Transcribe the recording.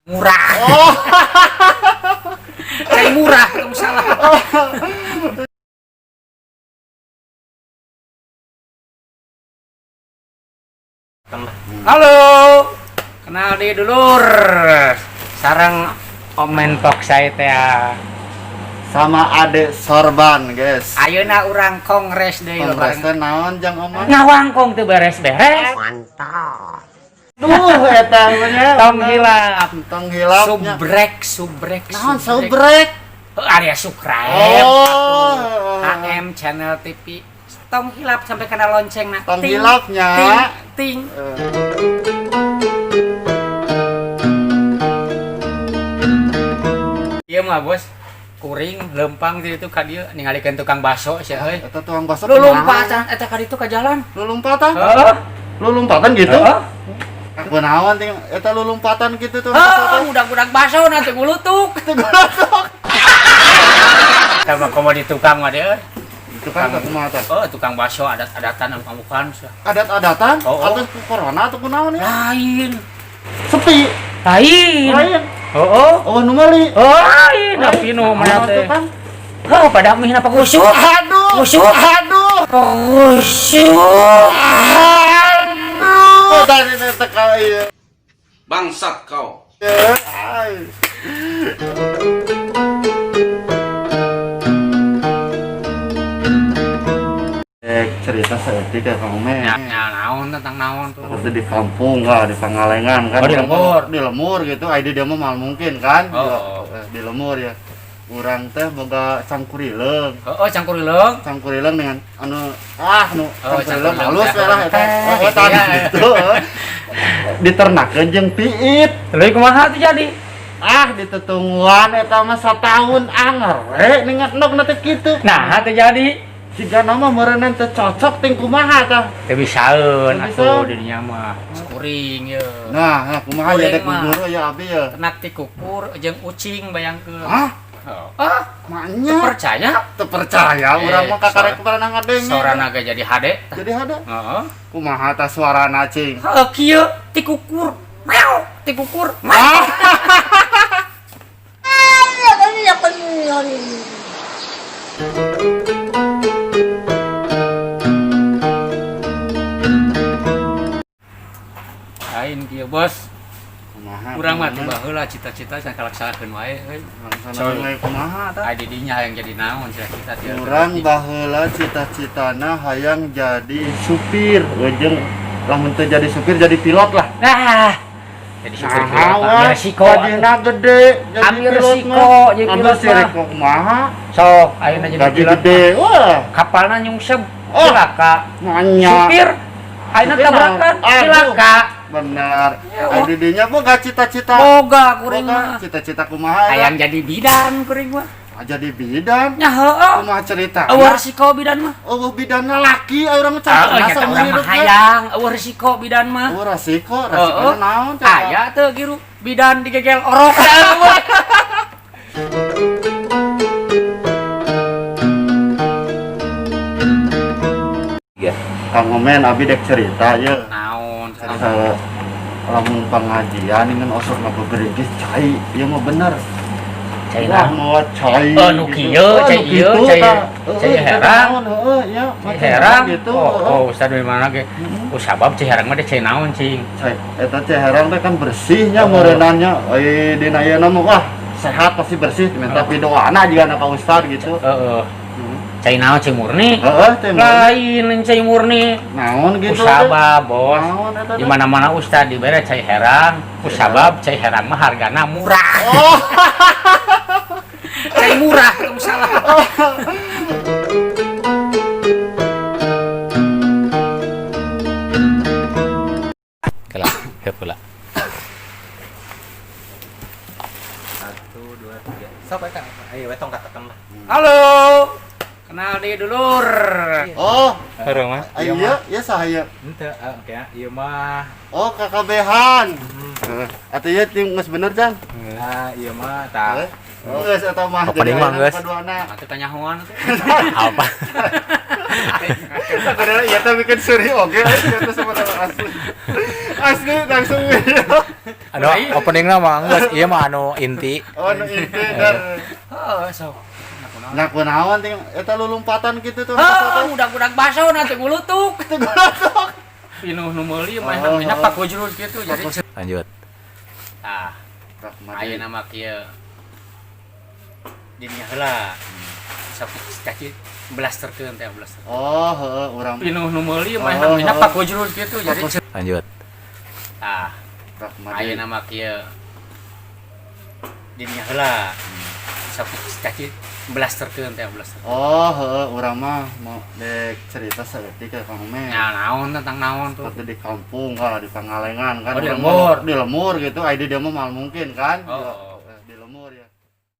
Murah. Oh. Cai murah tong salah. Halo. Kenal di dulur. Sareng Omen Poksai teh. Sama Adek Sorban, guys. Ayeuna urang kongres deui. Kongres teh naon jang Oman? Ngawangkong teu beres-beres. Duh, eta nya. Tong hilap. Tong hilap nya. Subrek, subrek. Naon subrek? Heuh, area subscribe. Oh. HM Channel TV. Tong hilap sampai kena lonceng nah. Tong Ting, hilapnya. ting, ting. Iya mah bos, kuring lempang di itu ka dieu ningalikeun tukang bakso sia euy. Eta tukang bakso Lu lompatan eta ka ditu ka jalan. Lu lompatan? Heeh. Lu lompatan gitu? Heeh. Kunaon ting eta lu lompatan gitu tukang bakso Heeh, teh? udah-udah bakso nanti ngulutuk. Teu gulutuk. Sama komo di tukang mah dia. Tukang teh kumaha teh? Oh, tukang bakso adat-adatan amukan sia. Adat-adatan Oh, oh. atau corona atau kunaon ya? Lain. Sepi. Lain. Lain. Heeh. Oh, nu meuli. Oh, lain tapi nu mana Naon teh. tukang? Heuh, pada mih napa kusuk. Aduh. Kusuk. Aduh. Kusuk. Aduh. Tadi teh teka ieu. Bangsat kau. Ay. Cerita saeutik ya Kang Omen. Ya, ya, naon tentang naon tuh. Seperti di kampung lah, di Pangalengan kan. Oh, di lembur. Di lembur gitu, ID dia mah mal mungkin kan. Oh. Di lembur ya. Urang teh boga cangkurileung. Oh, cangkurileung. Cangkurileung dengan anu ah anu Oh, cangkurileung cangkurileung halus teh. we lah eta. Teh, Oh, gitu tadi ya. gitu. Diternakeun jeung piit. Lalu kumaha tuh jadi? Ah, ditetungguan eta mah satahun anger we ningat endog na teh kitu. Nah, teu jadi. Jiga nama meureunna teu cocok ting kumaha tah. Teu bisaeun Teu atuh bisaeun. di dinya mah. Kuring ye. Nah, nah kumaha ya Kuring dek mah. guru ya abi ya. Ternak ti kukur jeung ucing bayangkeun. Hah? Oh. Ah, Maknya teu percaya? teu percaya urang mah kakarek pernah ngadenge. Sorana ge jadi hade. Jadi hade. Heeh. Kumaha tah suarana cing? Heuh kieu ti kukur. Meow, ti kukur. Meow. Ah, Lain kieu bos. kumaha? Urang mah teu baheula cita-cita can kalaksanakeun wae euy. Langsana we kumaha tah? Ai di dinya hayang jadi naon cita-cita teu. Urang baheula cita-citana hayang jadi supir, jeung lamun teu jadi supir jadi pilot lah. Nah, jadi supir pilot Nah, ambil resiko. Gajina gede, jadi Ambil pilot resiko, mah. jadi Ambil pilot si mah. resiko kumaha? Sok, ayeuna jadi Gaji pilot. gede. Wah, Kapalna nyungsep, Oh. cilaka. manya. Supir ayeuna Supir tabrakan, mah, aduh. cilaka. Benar. Ya, Ai di dinya boga cita-cita. Boga kuring Boga mah. cita-cita kumaha? Hayang jadi bidan kuring mah. Ah, jadi bidan. Nya heueuh. Kumaha cerita? Eueuh resiko bidan mah. Oh, bidanna laki ai urang mah Ah, can nyata urang mah hayang, eueuh resiko bidan mah. Oh, resiko, Heeh. resiko naon coba? Aya teu giru bidan digegel orok. Kang Omen abi dek cerita ye. Naon? Cerita lamun pengajian dengan osok ngabegerigis cai, ieu mah bener. Cai Wah, naon? mau cai. Oh, nu gitu. kieu, Oh, cai nu ieu, kitu, cai- tah. cai Heeh, herang. naon, heeh, ya, Cai herang gitu. Oh, heeh. oh, ustad di mana ge? Oh, sabab cai herang mah teh cai naon cing? Cai, eta cai herang teh kan bersihnya Oh. meureunannya. Euy dina ieu mah wah, sehat pasti bersih, minta Oh. pidoana juga anak Pak Ustad gitu. Heeh. Cai naon cai murni? Heeh, teh murni. Lain cai murni. Naon gitu. teh? Usabab, bos. Naon eta Di teh? mana-mana ustad dibere cai herang. Usabab cai herang mah hargana murah. Oh. Cai murah tong salah. Kela, heula. 1, 2, 3. Sok we Kang. Ayo we tong katakan lah. Halo. Kenal di dulur. Oh, Heureum mah. iya, iya sahaya. Henteu, oke ya. Ieu mah. Oh, KKB-han. Heeh. Atuh ieu tim geus bener, Jang. Ah, ieu mah tah. Heeh. Oh, geus eta mah. Opening mah, geus. Kaduana. Atuh kanyahoan atuh. Apa? Padahal ieu teh bikin seri oge, ieu teh sebenarnya asli. Asli langsung. Anu openingna mah geus, ieu mah anu inti. Oh, nu inti dan Heeh, sok. Nah, kunaon? Nah, kunaon ting eta lulumpatan kitu tuh. Ah, budak-budak baso nanti ngulutuk. Pinuh nu meuli mah Oh, namanya oh. Pak Gojrul gitu jadi. Lanjut. Ah, Rahmat. ayeuna mah kieu. Dinya heula. Sok kaki blasterkeun teh blaster. Oh, heeh, urang Pinuh nu meuli mah Oh, namanya oh. Pak Gojrul gitu jadi. Lanjut. Ah, Rahmat. ayeuna mah kieu. Dinya heula. Sok kaki blasterkeun teh blaster. Oh, heeh, urang mah mau dek cerita saeutik ke Kang Ume. Nah, naon tentang naon tuh? Seperti di kampung kalau di Pangalengan kan. Oh, di Urang lembur. mah di lembur gitu, ID dia mah mal mungkin kan. Oh.